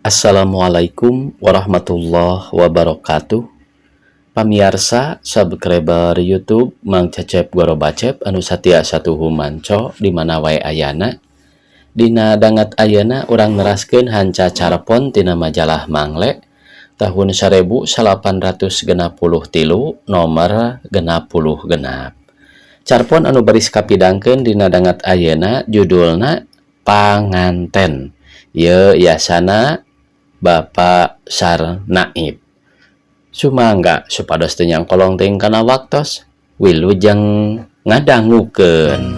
Assalamualaikum warahmatullahi wabarakatuh. Pamiarsa subscriber YouTube Mang Cecep Gorobacep anu satia satuhu manco di mana wae ayana. Dina danget ayeuna urang neraskeun hanca carpon tina majalah Mangle tahun 1863 nomor 66. Carpon anu baris kapidangkeun dina danget ayeuna judulna Panganten. Ieu yasana Bapak Sarnaib. Sumangga supados teu nyangkolong teuing kana waktos, wilujeng ngadangukeun.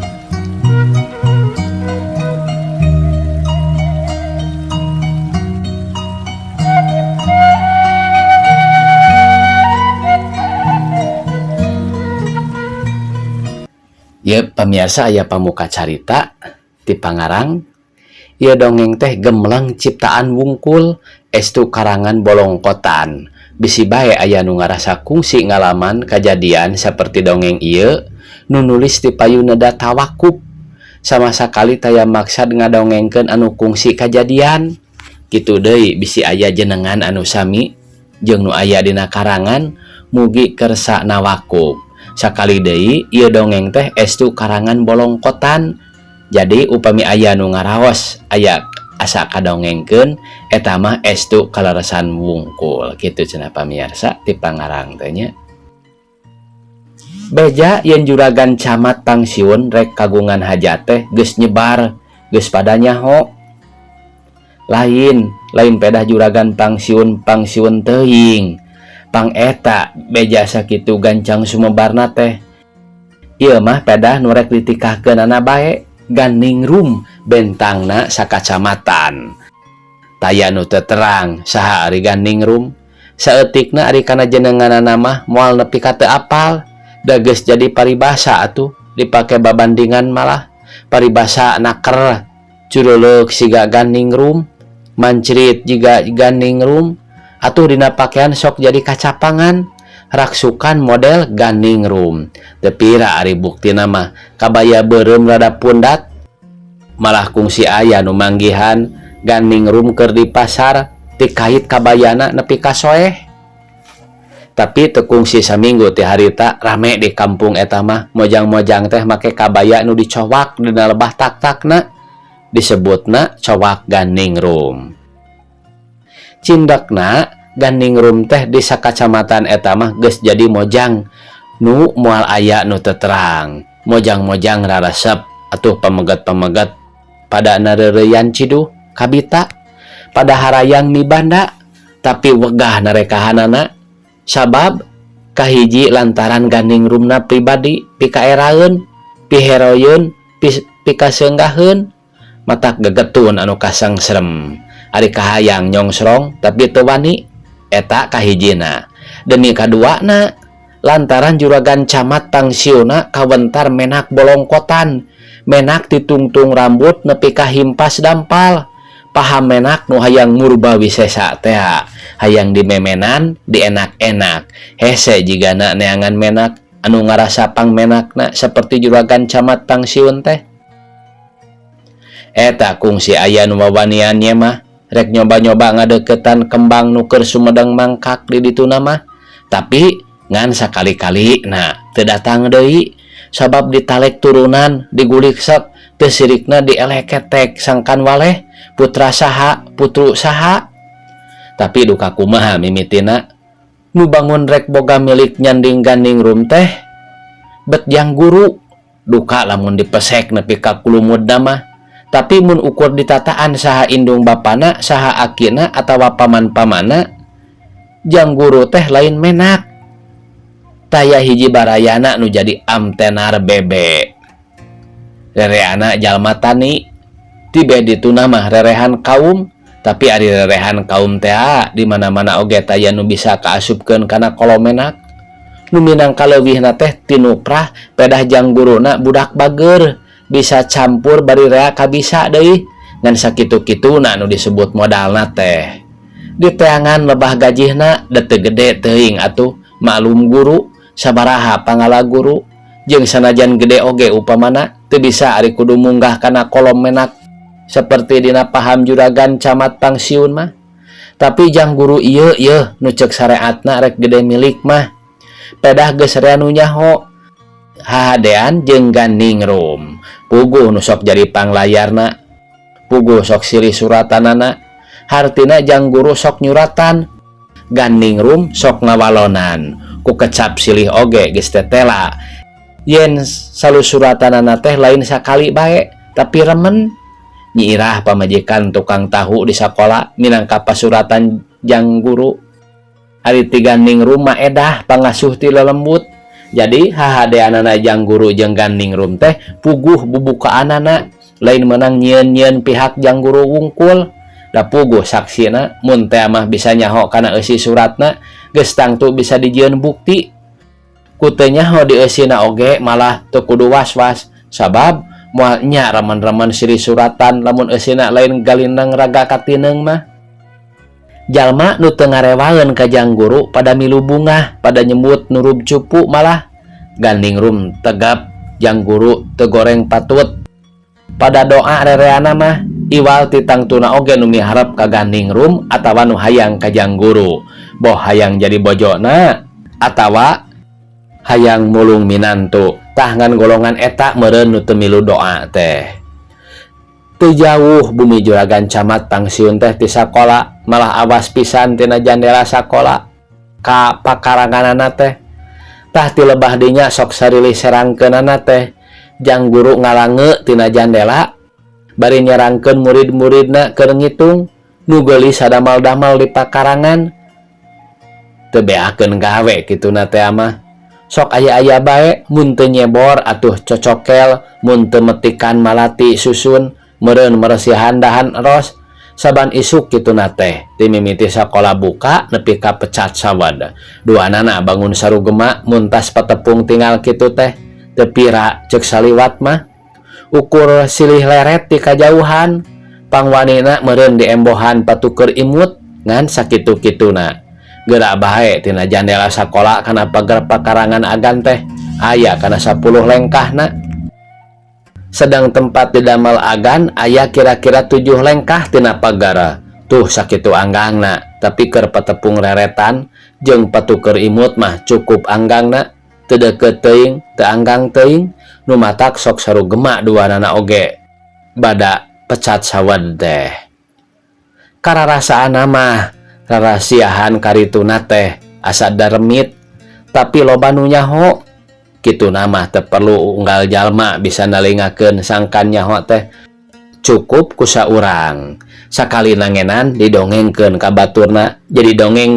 Ieu pamiarsa aya pamuka carita ti Pangarang. Ieu dongeng teh gemleng ciptaan wungkul estu karangan bolongkotan. Bisi bae aya nu ngarasa kungsi ngalaman kajadian saperti dongeng ieu nu nulis ti payuna da tawakup. Sama sakali taya maksad ngadongengkeun anu kungsi kajadian. Kitu deui bisi aya jenengan anu sami jeung nu aya dina karangan mugi kersa nawakup. Sakali deui ieu dongeng teh estu karangan bolongkotan. Jadi upami aya nu ngaraos aya asa kadongengkeun eta mah estu kaleresan wungkul kitu cenah pamiarsa ti Pangarang teh nya. Beja yen juragan camat pangsiun rek kagungan hajat teh geus nyebar geus pada nyaho. Lain lain pedah juragan pangsiun pangsiun teuing. Pang eta beja sakitu gancang sumebarna teh. Ieu mah pedah nu rek ditikahkeunana bae. Ganing room bentangna sakacamatan. Taya nu teu terang saha ari ganing room. Saeutikna ari kana jenenganana mah moal nepi ka teu apal. Da geus jadi paribasa atuh dipake babandingan malah paribasa naker curuleuk siga ganing room, mancrit jiga ganing room, atuh dina pakaian sok jadi kacapangan. Raksukan model ganing room. Teu pira ari buktina mah kabaya beureum rada pundat malah kungsi aya nu manggihan ganing room keur di pasar tikait kabayana nepi ka soeh. Tapi teu kungsi saminggu ti harita rame di kampung eta mah mojang-mojang teh make kabaya nu dicowak dina lebah tak-takna disebutna cowak ganing room. Cindekna ganing room teh di sakacamatan eta mah geus jadi mojang nu moal aya nu teu terang. Mojang-mojang raresep atuh pameget-pameget pada nareureyan ciduh kabita pada harayang mibanda tapi wegah narekahanana sabab kahiji lantaran ganing roomna pribadi pikaeraeun piheroyeun pikaseunggaheun matak gegetun anu kasangserem ari kahayang nyongsrong tapi teu wani eta kahijina. Demi kaduana lantaran juragan camat pangsiuna kawentar menak bolongkotan menak ditungtung rambut nepi ka himpas dampal paham menak nu hayang murba wisesa teh hayang dimemenan dienak-enak hese jigana neangan menak anu ngarasa pang menakna seperti juragan camat pangsiun teh. Eta kungsi aya nu wawanian nya mah rek nyoba-nyoba ngadeukeutan kembang nu keur sumedang mangkak di dituna mah tapi ngan sakali-kali nah teu datang deui sabab ditalek turunan digulik sep teu sirikna dieleketek sangkan waleh putra saha putru saha. Tapi duka kumaha mimitina nu bangun rek boga milik nyanding ganing room teh bet jang guru duka lamun dipesek nepi ka kulumudna mah. Tapi mun ukur ditataan saha indung bapana saha akina atawa paman-pamana jang guru teh lain menak taya hiji barayana nu jadi amtenar bebe rereana jalma tani tibe dituna mah rerehan kaum. Tapi ari rerehan kaum teh di mana-mana oge taya nu bisa kaasupkeun kana kolomenak nu minangka leuwihna teh tinuprah pedah jang guruna budak bager bisa campur bari rea kabisa deui ngan sakitu-kituna nu disebut modalna teh diteangan lebah gajihna da teu gede teuing atuh maklum guru sabaraha pangala guru jeung sanajan gede oge upamana teu bisa ari kudu munggah kana kolom menak seperti dina paham juragan camat pangsiun mah. Tapi jang guru ieu yeuh nu ceuk sareatna rek gede milik mah. Pedah geus rea nu nyaho. Hahadean jeung Ganingrum. Puguh nu sok jadi panglayarna. Puguh sok silih suratanana. Hartina jang guru sok nyuratan. Ganingrum sok ngawalonan. Ku kecap silih oge geus tetela. Yen salusuratanana teh lain sakali bae, tapi remen. Nyi Irah pamajikan tukang tahu di sakola minangka pasuratan jang guru. Ari ti Ganingrum mah edah pangasuh ti lelembut. Jadi hahadeanana jang guru jeung Ganingrum teh puguh bubukaanana, lain menang nyieun-nyieun pihak jang guru wungkul. Da puguh saksina mun teh mah bisa nyaho kana eusi suratna, geus tangtu bisa dijieun bukti. Ku teu nyaho di eusina oge malah teu kudu was-was, sabab moal nya remen-remen silih suratan lamun eusina lain galindeng raga katineung mah. Jalma nu teu ngarewaeun ka jang guru pada milu bungah, pada nyebut nurub cupu malah. Ganingrum tegap, jang guru teu goreng patut. Pada doa rereana mah iwal ti tangtuna oge nu miharep ka Ganingrum atawa nu hayang ka jang guru. Boh hayang jadi bojona atawa hayang mulung minantu. Tah ngan golongan eta meureun nu teu milu doa teh. Teu jauh bumi juragan camat pangsiun teh ti sakola, malah awas pisan tina jandela sakola ka pakaranganana teh. Tah ti lebah dinya sok sarilih serangkeunana teh. Jang guru ngalange tina jandela bari nyerangkeun murid-muridna keur ngitung nu geulis sadamal-damal di pakarangan. Teu beakeun gawe kituna teh mah. Sok aya-aya bae mun teu nyebor atuh cocokel, mun teu metikan malati susun, meureun meresihan dahan ros. Saban isuk kituna teh ti mimiti sakola buka nepi ka pecat sawad. Duanana bangun sarugema mun tas patepung tinggal kitu teh. Teu pira ceuk saliwat mah. Ukur silih leret ti kajauhan, pangwanina meureun diembohan patuker imut ngan sakitu-kituna. Geura bae tina jandela sakola kana pagar pakarangan agan teh aya kana 10 lengkahna. Sedang tempat didamal agan aya kira-kira 7 lengkah tina pagar. Tuh sakitu anggangna, tapi keur patepung reretan jeung patuker imut mah cukup anggangna. Teu deukeut teuing, teu anggang teuing, nu matak sok sarugema duanana oge. Bada pecat sawed teh. Kararasaanna mah rarasiahan karituna teh asa daremit, tapi loba nu nyaho. Kituna mah teu perlu unggal jalma bisa nalingakeun sangkan nyaho teh. Cukup ku saurang. Sakali nangenan didongengkeun ka baturna, jadi dongeng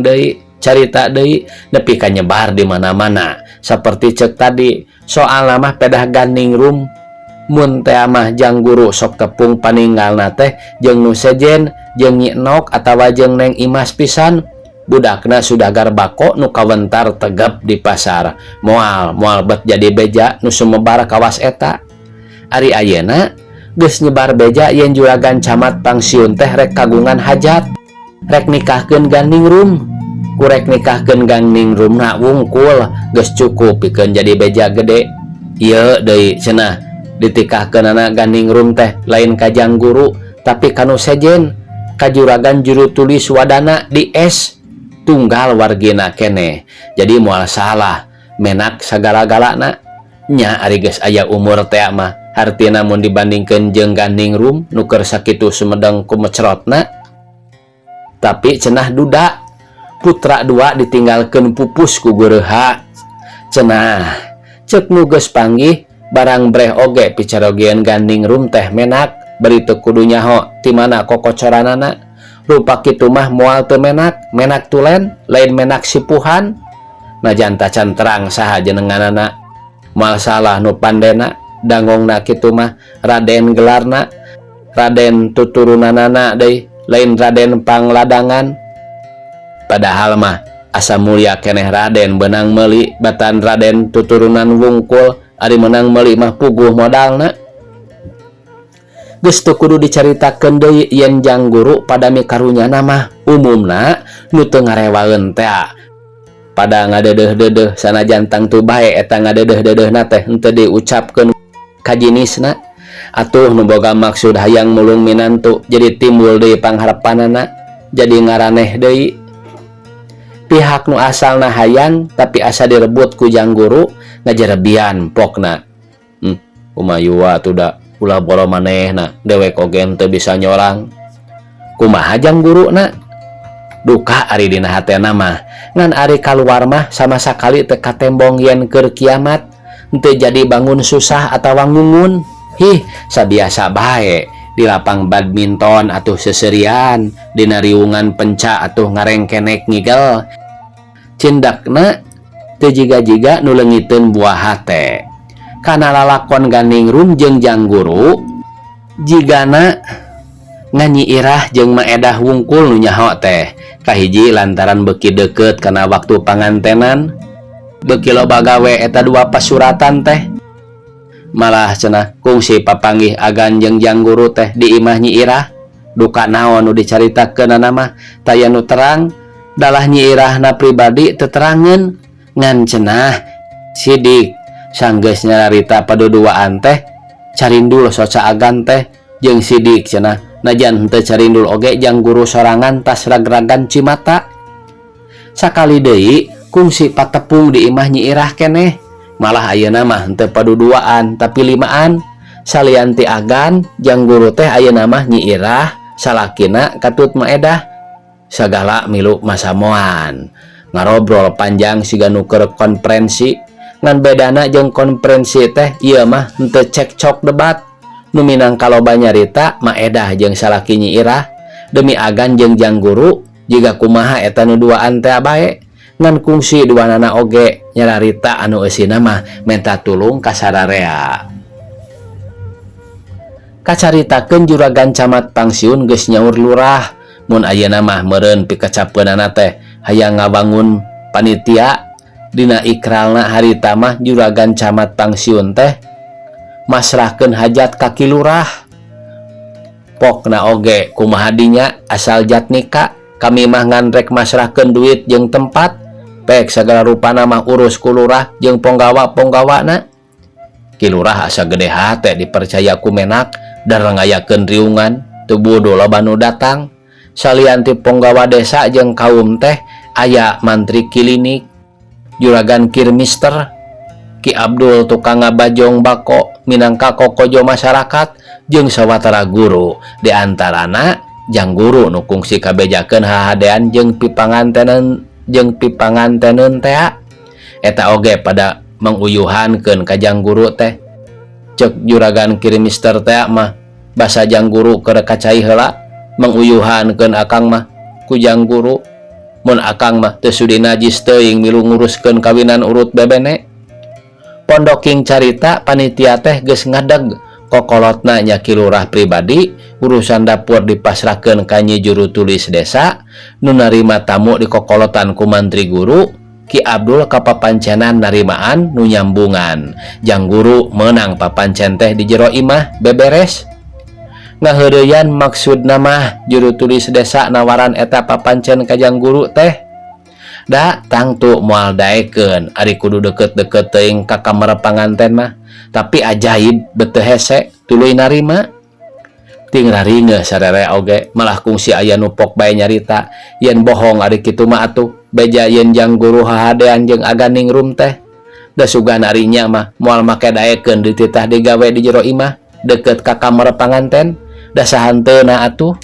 deui, carita deui nepi ka nyebar di mana-mana. Saperti ceuk tadi, soalna mah pedah Ganingrum mun teh mah jang guru sok tepung paninggalna teh jeung nu sejen, jeung Nyi Nok atawa jeung Neng Imas pisan. Budakna sudagar bako nu kawentar tegap di pasar. Moal, moal bet jadi beja nu sumebar kawas eta. Ari ayeuna geus nyebar beja yen juragan camat pangsiun teh rek kagungan hajat, rek nikahkeun Ganingrum. Ku rek nikahkeun Ganingrumna wungkul geus cukup pikeun jadi beja gede. Ieu deui cenah ditikahkeunana Ganingrum teh lain ka jang guru tapi ka nu sejen, ka juragan juru tulis wadana di S tunggal wargina keneh. Jadi moal salah menak sagala-galana. Nya ari geus aya umur teh mah hartina mun dibandingkeun jeung Ganingrum nu keur sakitu sumedeng kumecrotna. Tapi cenah duda putra dua ditinggalkeun pupus ku geureha. Cenah ceuk nu geus panggih barang breh oge picarogieun Ganingrum teh menak bari teu kudu nyaho ti mana kokocoranana. Rupa kitu mah moal teu menak, menak tulen lain menak sipuhan. Najan tacan terang saha jenenganana, moal salah nu pandena dangongna kitu mah Raden gelarna, Raden tuturunanana deui, lain Raden Pangladangan. Padahal mah asa mulia keneh Raden benang meuli batan Raden tuturunan wungkul, ari menang meuli mah puguh modalna. Geus teu kudu dicaritakeun deui yen jang guru pada mikarunyana mah umumna nu teu ngarewaeun teh pada ngadeudeeh-deudeuh sanajan tangtu bae eta ngadeudeeh-deudeuhna teh henteu diucapkeun ka jinisna. Atuh nu boga maksud hayang mulung minantu jadi timbul deui pangharepanana. Jadi ngaraneh deui pihak nu asalna hayang, tapi asa direbut ku jang guru ngajerebian pokna. Kumaha atuh, da ulah boro manehna, dewek oge teu bisa nyorang. Kumaha jang guruna? Duka ari dina hatena mah, ngan ari kaluar mah sama sakali teu katembong yen keur kiamat, henteu jadi bangun susah atawa ngungun. Hih, sabiasa bae di lapang badminton atuh seserian, dina riungan penca atuh ngarengkenek ngigel. Cindakna teu jiga-jiga nu leungiteun buah hate kana lalakon Ganingrum jeung jang guru, jigana ngan Nyi Irah jeung Maedah wungkul nu nyaho teh. Kahiji, lantaran beuki deukeut kana waktu pangantenan, beuki loba gawe eta dua pasuratan teh. Malah cenah kungsi papanggih Agan jeung jang guru teh di imah Nyi Irah. Duka naon nu dicaritakeunana mah taya nu terang, dalah Nyi Irahna pribadi teterangeun. Ngan cenah sidik sanggeus nyarita paduduaan teh carindul soca Agan teh jeung sidik. Cenah najan henteu carindul oge, jang guru sorangan tas ragragan cimata. Sakali deui kungsi patepung di imah Nyi Irah keneh. Malah ayeuna mah henteu paduduaan, tapi limaan. Salian ti Agan jang guru teh, ayeuna mah Nyi Irah, salakina, katut Maedah, sagala milu masamoan. Ngarobrol panjang siga nu keur konferensi, ngan bedana jeung konferensi teh ieu mah henteu cekcok debat. Nu minangka loba nyarita Maedah jeung salaki Nyi Irah demi Agan jeung jang guru, jiga kumaha eta nu duaan teh bae. Ngan kungsi duanana oge nyararita anu eusina mah menta tulung ka sararea. Kacaritakeun juragan camat pangsiun geus nyaur lurah mun ayeuna mah meureun pikacapeunana teh hayang ngabangun panitia. Dina ikralna harita mah juragan camat pangsiun teh masrahkeun hajat ka Ki Lurah. Pokna oge kumaha dinya, asal jatnika kami mah ngan rek masrahkeun duit jeung tempat, pek sagala rupana mah urus ku lurah jeung ponggawa-ponggawana. Ki Lurah asa gede hate dipercaya ku menak dan ngayakeun riungan teu bodoh loba nu datang. Salian ti ponggawa desa jeung kaum teh aya mantri kilinik, juragan kirmister, Ki Abdul tukang ngabajong bako minangka kokojo masyarakat, jeung sawatara guru, di antarana jang guru nu kungsi kabejakeun hahadean jeung pipanganteneun tea. Eta oge pada manguyuhankeun ka jang guru teh. Cek juragan kirmister tea mah, basa jang guru keur kacai heula, manguyuhankeun akang mah ku jang guru, mun akang mah teu sudi najis teuing milu nguruskeun kawinan urut bebene. Pondoking carita, panitia teh geus ngadeg. Kokolotna nya Ki Lurah pribadi, urusan dapur dipasrahkeun ka Nyi juru tulis desa, nu narima tamu dikokolotan ku mantri guru, Ki Abdul kapapancenan narimaan nu nyambungan. Jang guru meunang papancen teh di jero imah beberes. Ngaheureuyan maksudna mah juru tulis desa nawaran eta papancen ka jang guru teh. Da tangtu moal daekeun ari kudu deket-deket teuing ka kamar panganten mah. Tapi ajaib, bete hese tuluy narima. Ting raringeuh sarere oge, malah kungsi aya nu pok bae nyarita yen bohong ari kitu mah atuh beja yen jang guru hahadean jeung Agan Ningrum teh. Da sugan ari nya mah moal make daekeun dititah digawe di jero imah deket ka kamar panganten, da sahanteuna atuh.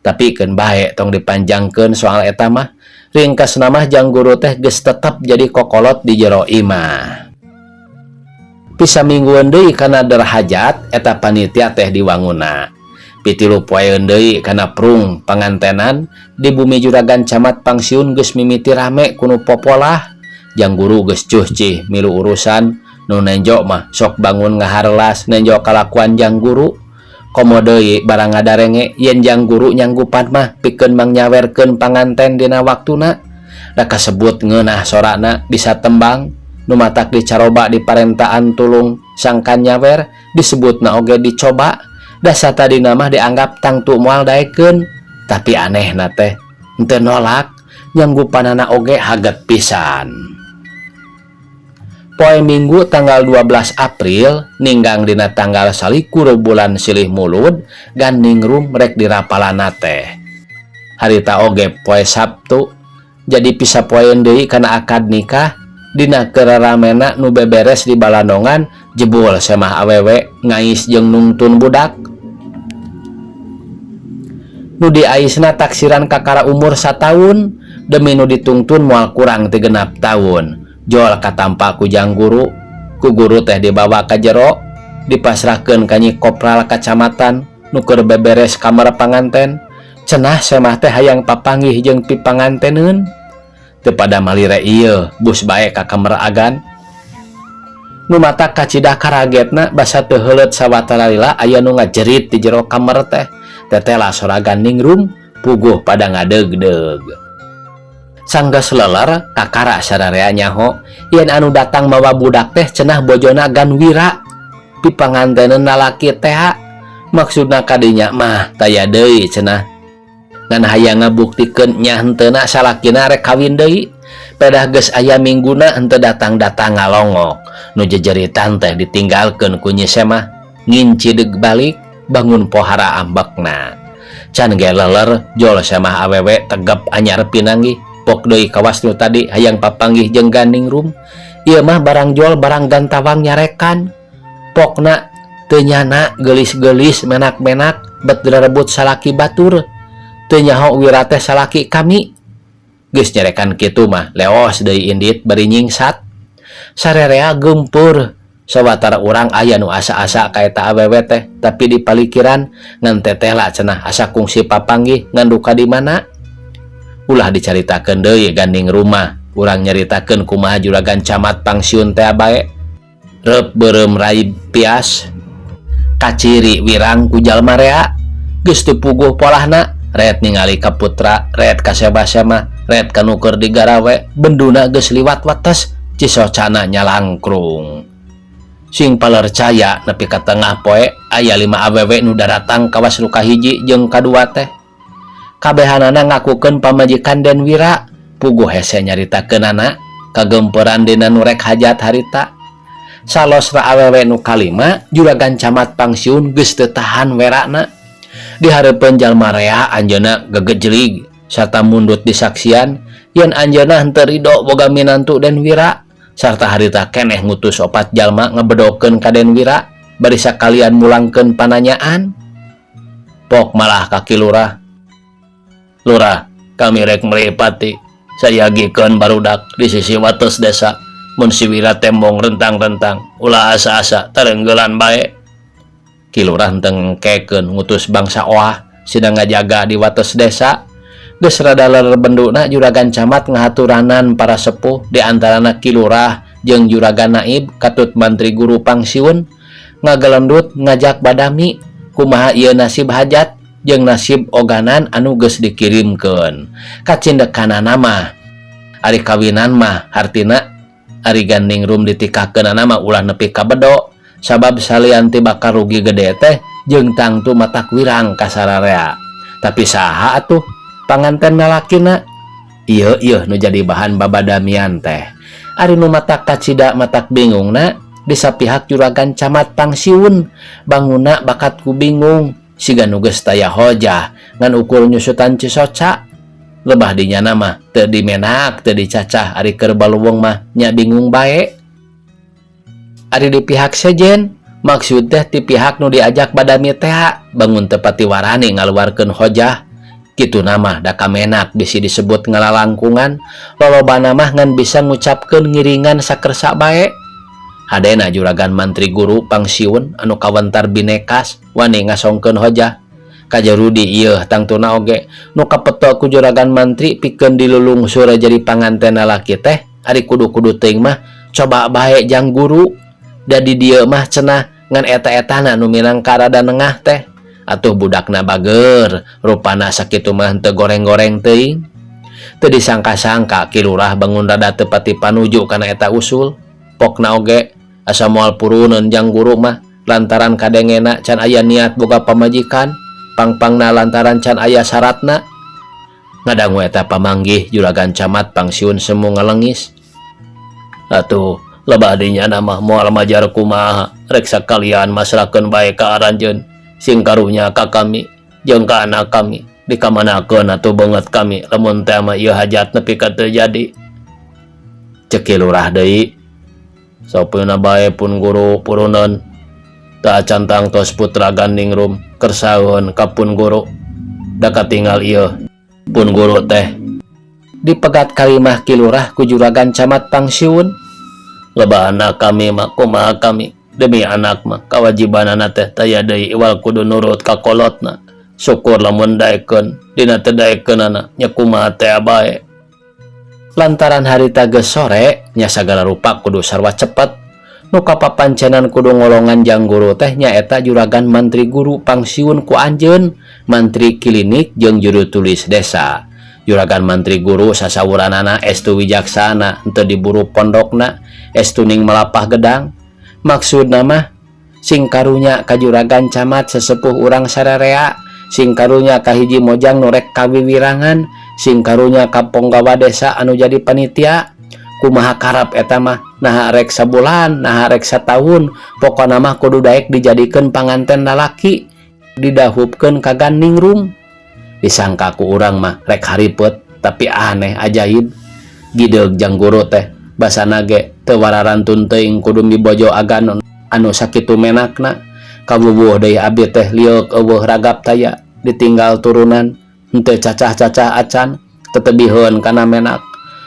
Tapi keun bae, tong dipanjangkeun soal eta mah. Ringkasna mah jang guru teh geus tetep jadi kokolot di jero imah. Pisaminggueun deui kana derhajat eta panitia teh diwangunna. 3 poeun deui kana prung pangantenan, di bumi juragan camat pangsiun geus mimiti rame ku nu popolah. Jang guru geus cuhcih milu urusan. Nu nenjo mah sok bangun ngaharelas nenjo kalakuan jang guru. Komo deui barang ngadarenge yen jang guru nyanggupan mah pikeun mangnyawerkeun panganten dina waktuna. Da kasebut ngeunah sorana bisa tembang, nu matak dicaroba diparentaan tulung sangkan nyawer. Disebutna oge dicoba, da satadina mah dianggap tangtu moal daekeun. Tapi anehna teh henteu nolak, nyanggupanana oge haget pisan. Poe Minggu tanggal 12 April ninggang dina tanggal 21 bulan Silih Mulud, Ganingrum rek dirapalana teh. Harita oge poe Sabtu jadi pisapoeun deui kana akad nikah. Dina keraramena nu beberes di balandongan, jebul semah awewe ngais jeung nungtun budak nu diaisna taksiran kakara umur sataun, demi nu ditungtun moal kurang ti 6 taun. Jol katampa ku jang guru, ku guru teh dibawa ka jero, dipasrahkeun ka Nyi Kopral kacamatan nu keur beberes kamar panganten. Cenah semah teh hayang papanggih jeung pipanganteneun. Teu pada malire ieu bus bae ka kamar agan. Nu matak kacida karagetna, basa teu heuleut sawatara lila aya nu ngajerit di jero kamar teh. Tetela soragan ningrum, puguh pada ngadeugdeug. Sanggeus leler, kakara sararea nyaho yen anu datang mawa budak teh cenah bojona Gan Wira, pipanganteneun lalaki teh. Maksudna kadinya mah taya deui cenah, ngan hayang ngabuktikeun nya henteuna salakina rek kawin deui. Pedah geus aya mingguna henteu datang-datang ngalongok. Nu jejeritan teh ditinggalkeun ku Nyi Semah, ngincideg balik bangun pohara ambekna. Can ge leler, jol semah awewe tegep anyar pinanggih. Pok deui kawas nu tadi hayang papanggih jeung ganding rum. Ieu mah barang jol barang gantawang nyarekan. Pokna teu nyana geulis-geulis menak-menak bet direbut salaki batur. Teu nyaho Wira teh salaki kami. Geus nyarekan kitu mah leos deui indit bari nyingsat. Sarerea gempur. Sawatara urang aya nu asa-asa ka eta awewe teh, tapi dipalikiran ngan tetela cenah asa kungsi papanggih ngan duka di mana. Ulah dicaritakeun deui ganding rumah, urang nyaritakeun kumaha juragan camat pangsiun teh bae. Reup beureum raib pias. Kaciri wirang ku jalma rea. Geus teu puguh polahna, ret ningali ka putra, ret ka seba-sema, ret ka nu keur digarawe, benduna geus liwat wates, cisocana nyalangkrung. Sing palercaya nepi ka tengah poe aya lima awewe nu daratang kawas nu kahiji jeung kadua teh. Kabehanana ngakukeun pamajikan Den Wira, puguh hese nyaritakeunana kagemperan dina nu rek hajat harita. Salosna awewe nu kalima, juragan camat pangsiun geus teu tahan werana. Di hareupeun jalma rea anjeunna gegejlig sarta mundut disaksian yen anjeunna henteu ridho boga minantu Den Wira, sarta harita keneh ngutus opat jalma ngebedokeun ka Den Wira bari sakalian mulangkeun pananyaan. Pok malah ka Ki Lurah. "Lurah, kami rek meripati sayagikeun barudak di sisi wates desa. Mun si Wira tembong rentang-rentang, ulah asa-asa tarenggelan bae." Ki Lurah henteu ngengkekeun, ngutus bangsa oah sina ngajaga di wates desa. Geus rada leler benduna, juragan camat ngahaturanan para sepuh, di antarana Ki Lurah jeung juragan naib katut mantri guru pangsiun, ngagelendut ngajak badami kumaha ieu nasib hajat jeung nasib oganan anu geus dikirimkeun. Kacindekanana mah ari kawinan mah, hartina ari ganding rum ditikahkeunana mah ulah nepi ka bedo, sabab salian ti bakal rugi gede teh jeung tangtu matak wirang ka sararea. Tapi saha atuh panganten lalakina? Ieu ieu nu jadi bahan babadamian teh. Ari nu matak kacida matak bingungna, di sapihak juragan camat pangsiun banguna bakat ku bingung siga nu geus taya hojah ngan ukur nyusutan cisoca. Lebah dinyana mah teu dimenak teu dicacah, ari keur baluweung mah nya bingung bae. Ari di pihak sejen, maksud teh ti pihak nu diajak badami teh, bangun teu pati warani ngaluarkeun hojah. Kitu mah da kamenak bisi disebut ngalalangkungan. Lolobana mah ngan bisa ngucapkeun ngiringan sakersa bae. Hadena juragan mantri guru pangsiun anu kawentar binekas wani ngasongkeun hojah. Kajarudi ieu tangtuna oge nu kapeto ku juragan mantri pikeun dilulungsur jadi panganten lalaki teh. Ari kudu-kudu teuing mah coba bae jang guru da di dieu mah cenah ngan eta-etana nu minangka rada nengah teh. Atuh budakna bager rupana, sakitu mah henteu goreng-goreng teuing. Teu disangka-sangka Ki Lurah bangun rada teu pati panuju kana eta usul. Pokna oge asa moal puruneun jang guru mah lantaran kadengena can aya niat boga pamajikan, pangpangna lantaran can aya syaratna. Ngadangu eta pamanggih, juragan camat pangsiun semu ngalengis. "Atuh lebah dinya mah moal majar kumaha, rek sakalian masrahkeun bae ka aranjeun, sing karunya ka kami jeung ka anak kami." Dikamanakeun atuh beungeut kami lamun teh mah ieu hajat nepi ka teu jadi. Cek Ki Lurah deui. Saupina bae pun guru puruneun. Teu acan tangtos putra Gandingrum kersaeun ka pun guru. Da katingal ieu pun guru teh. Dipegat kalimah Ki Lurah ku juragan camat pangsiun. Lebah anak kami mah kumaha kami. Demi anak mah kawajibanana teh taya deui iwal kudu nurut ka kolotna. Syukur lamun daekeun dina teu daekeunana nya kumaha teh bae. Lantaran harita geus sore nya sagala rupa kudu sarua cepet. Nu kapapancenan kudu ngolongan jang guru teh nyaeta juragan mantri guru pangsiun ku anjeun, mantri kilinik jeung juru tulis desa. Juragan mantri guru sasawuranana estu wijaksana henteu diburu pondokna, estu ning malapah gedang. Maksudna mah sing karunya ka juragan camat sesepuh urang sararea, sing karunya ka hiji mojang nu rek kawiwirangan, sing karunya ka ponggawa desa anu jadi panitia. Kumaha karep eta mah, naha rek sabulan, naha rek sataun, pokona mah kudu daek dijadikeun panganten lalaki, didahupkeun ka Gandingrum. Disangka ku urang mah rek haripet, tapi aneh ajaib. Gideug jang guru teh basana ge teu wararantun teuing kudu mibojo agan anu sakitu menakna. Kawuwuh deui abdi teh lieuk eueuh ragap taya, ditinggal turunan, henteu cacah-cacah acan, tetebiheun kana menak.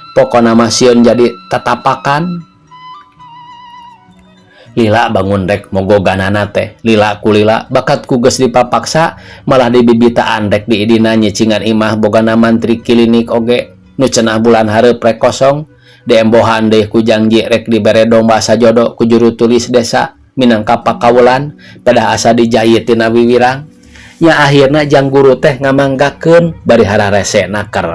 Pokona mah sieun jadi tatapakan. Lila bangun rek mogoganana teh, lila kulila bakat ku geus dipapaksa malah dibibitaan rek diidina nyicingan imah bogana mantri kilinik oge nu cenah bulan hareup rek kosong. Diembohan deui ku jangji rek dibere domba sajodo ku juru tulis desa minangka pakawulan pada asa dijahit tina wiwirang. Nya akhirna jang guru teh ngamanggakeun bari hararese naker.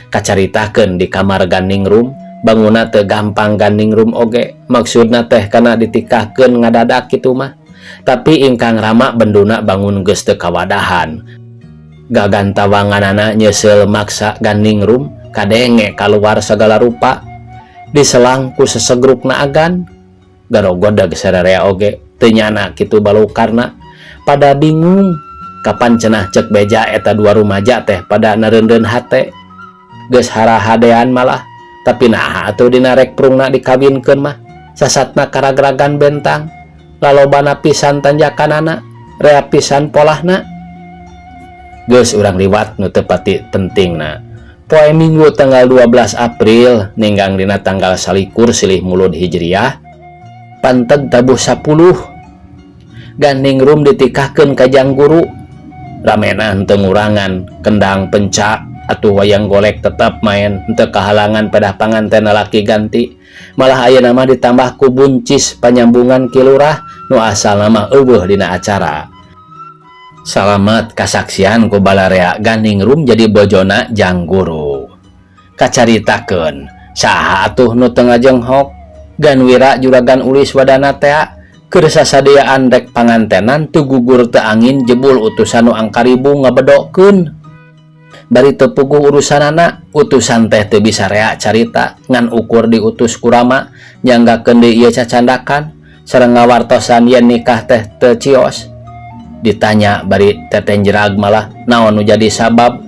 Kacaritakeun di kamar Gandingrum, bangunna teu gampang Gandingrum oge, maksudna teh kana ditikahkeun ngadadak kitu mah. Tapi ingkang rama benduna bangun geus teu kawadahan. Gagantawanganana nyeuseul maksa Gandingrum kadenge kaluar sagala rupa diselang ku sesegrukna agan. Garogodeg sararea oge teu nyana kitu balukarna pada bingung kapan cenah cek beja eta dua rumaja teh pada nareundeun hate. Geus harahadean malah, tapi naha atuh dina rek prungna dikawinkeun mah sasatna karagragan bentang lalobana pisan tanjakanana rea pisan polahna. Geus urang liwat nu teu pati pentingna. Poe Minggu tanggal 12 April ninggang dina tanggal 21 silih Mulud Hijriah panteg tabuh 10 Gandingrum ditikahkeun ka jang guru. Ramena henteu ngurangan kendang pencak atuh wayang golek tetap main henteu kahalangan pada panganten lalaki ganti. Malah ayeuna mah ditambah ku buncis panyambungan Ki Lurah nu asalna mah eueuh dina acara. Salamet kasaksian ku balarea Gandingrum jadi bojona jang guru. Kacaritakeun saha atuh nu teu ngajenghok Ganwira juragan Ulis wadana tea keur sasadiaan rek pangantenan teu gugur teu angin jebul utusan nu angkaribung ngabedokeun. Bari teu puguh urusanana, utusan teh teu bisa rea carita ngan ukur diutus ku rama nyanggakeun deui ieu cacandakan sareng ngawartosan yen nikah teh teu cios. Ditanya bari tetenjerag malah naon nu jadi sabab.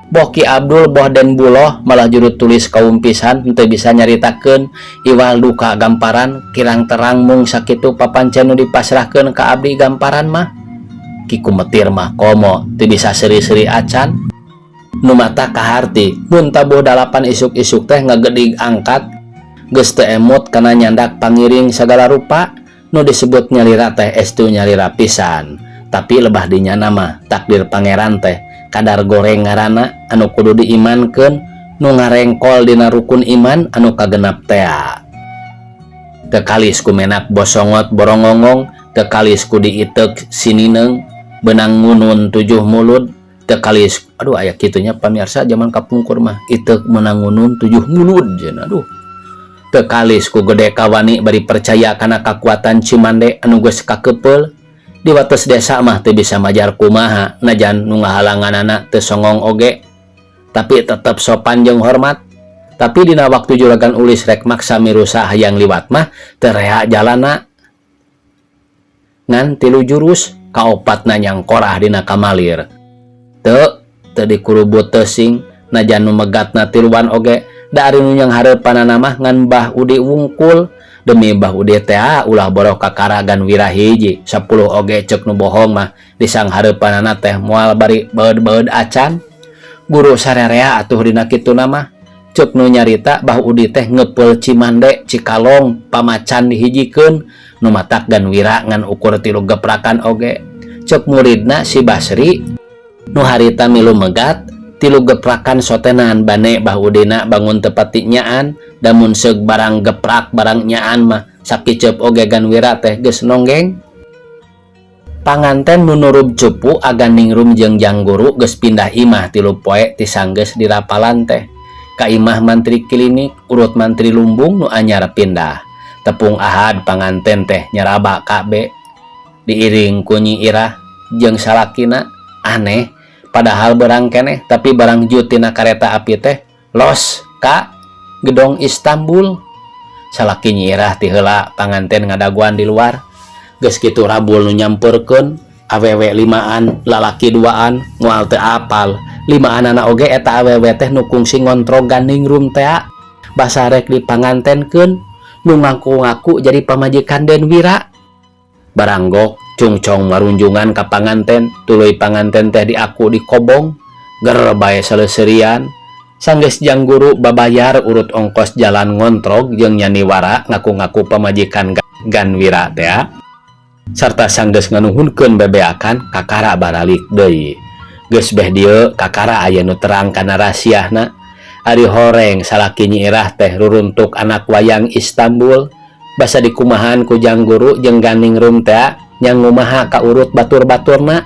Boh Ki Abdul boh Den Buloh malah juru tulis kaum pisan henteu bisa nyaritakeun iwal duka gamparan kirang terang mung sakitu papancen nu dipasrahkeun ka abdi gamparan mah. Ki Kumetir mah komo teu bisa seuri-seuri acan. Nu mata kaharti mun tabuh 8 isuk-isuk teh ngagedig angkat geus teu emut kana nyandak pangiring sagala rupa nu disebut nyalira teh estu nyalira pisan. Tapi lebah dinyana mah takdir pangeran teh kadar goreng ngaranna anu kudu diimankeun nu ngarengkol dina rukun iman anu kagenap tea. Teu kalis ku menak bosongot borongongong, teu kalis ku diiteuk sinineng benang ngunun 7 mulud, teu kalis aduh aya kitunya pamirsa zaman kapungkur mah iteuk menang ngunun 7 mulud cenah aduh. Teu kalis ku gede kawani bari percaya kana kakuatan Cimande anu geus kakepeul. Di wates desa mah teu bisa majar kumaha najan nu ngahalanganana teu songong oge, tapi tetep sopan jeung hormat. Tapi dina waktu juragan Ulis rek maksa mirusa hayang liwat mah teu rea jalana ngan 3 jurus kaopatna nyangkorah dina kamalir. Teu teu dikurubut teusing najan nu megatna tiluan oge da ari nu nyanghareupanana mah ngan Bah Udi wungkul. Demi Bah Udi teh ulah boroh kakara Gan Wira hiji 10 oge cek nu bohong mah disanghareupanana teh moal bari beud-beud acan. Guru sarerea atuh dina kituna mah. Cek nu nyarita, Bah Udi teh ngepeul Cimande, Cikalong, Pamacan dihijikeun, nu matak Gan Wira ngan ukur tilu geprakan oge. Cek muridna si Basri nu harita milu megat, tilu geprakan sotenan bane Bah Udina bangun tepati nyaan, da mun seug barang geprak barang nyaan mah sakiceup oge Gan Wira teh geus nonggeng. Panganten nu nurub cupu agan ningrum jeung jang guru geus pindah imah 3 poe ti sanggeus dirapalan teh ka imah mantri klinik urut mantri lumbung nu anyar pindah. Tepung Ahad panganten teh nyaraba KB diiring ku Nyi Irah jeung salakina. Aneh, padahal berang keneh, tapi barang jutina kareta api teh los ka gedong Istanbul. Salaki Nyi Irah ti heula panganten ngadaguan di luar. Geus kitu rabul nu nyamperkeun, awewe limaan, lalaki duaan, moal teu apal limaanana oge eta awewe teh nu kungsi ngontrog ganingrum teh basa rek dipangantenkeun nu ngaku-ngaku jadi pamajikan Den Wira. Baranggok cungcong marunjungan ka panganten, tuluy panganten teh diaku dikobong ger bae seleuserian. Sanggeus jang guru babayar urut ongkos jalan ngontrog jeung nyaniwara ngaku-ngaku pamajikan Gan Wira teh sarta sanggeus nganuhunkeun bebeakan, kakara baralik deui. Geus beh dieu kakara aya nu terang kana rasiahna. Ari horeng salaki Nyi Irah teh ruruntuk anak wayang Istanbul, basa dikumahan ku jang guru jeung ganingrum teh nya ngumaha ka urut batur-baturna.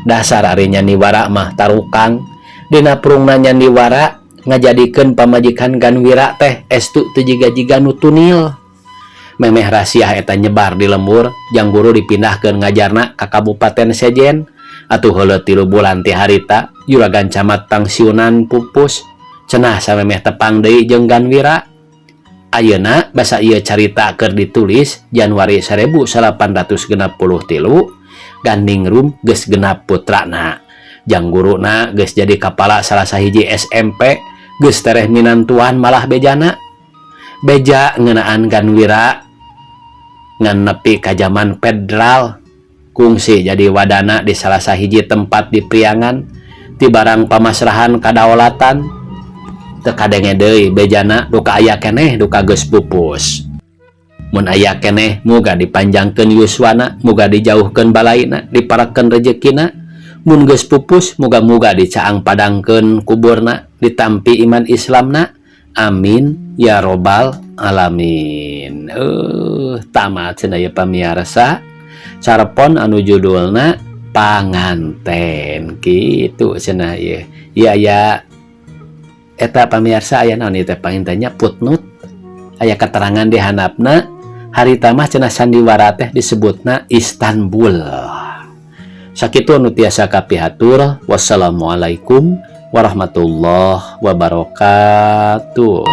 Dasar ari nyaniwara mah tarukang. Dina prungna nyaniwara ngajadikeun pamajikan Gan Wira teh estu teu jiga-jiga nu tunil. Memeh rasiah eta nyebar di lembur, jang guru dipindahkeun ngajarna ka Kabupaten Sejen. Atuh heuleuh 3 bulan ti harita juragan camat pangsiunan pupus cenah samemeh tepang deui jeung Gan Wira. Ayeuna basa ieu carita keur ditulis Januari 1863, Ganingrum geus genap putrana, jang guruna geus jadi kepala salah sahiji SMP, geus tereh minantuan. Malah bejana beja ngeunaan Gan Wira ngan nepi ka jaman federal kungsi jadi wadana di salah sahiji tempat di Priangan. Ti barang pamasrahan kadaulatan teu kadenge deui bejana, duka aya keneh duka geus pupus. Mun aya keneh, muga dipanjangkeun yuswana, muga dijauhkeun balaina, diparekeun rejekina. Mun geus pupus, muga-muga dicaang padangkeun kuburna, ditampi iman Islamna. Amin ya robbal alamin. Tamat cenah ya pamiarsa carpon anu judulna Panganten gitu cenah ieu. Iya ya, eta pamiarsa, aya naon ieu teh panginten nya, footnote, aya keterangan di handapna. Harita mah cenah sandiwara teh disebutna Istanbul. Sakitu anu tiasa kapihatur. Wassalamualaikum warahmatullahi wabarakatuh.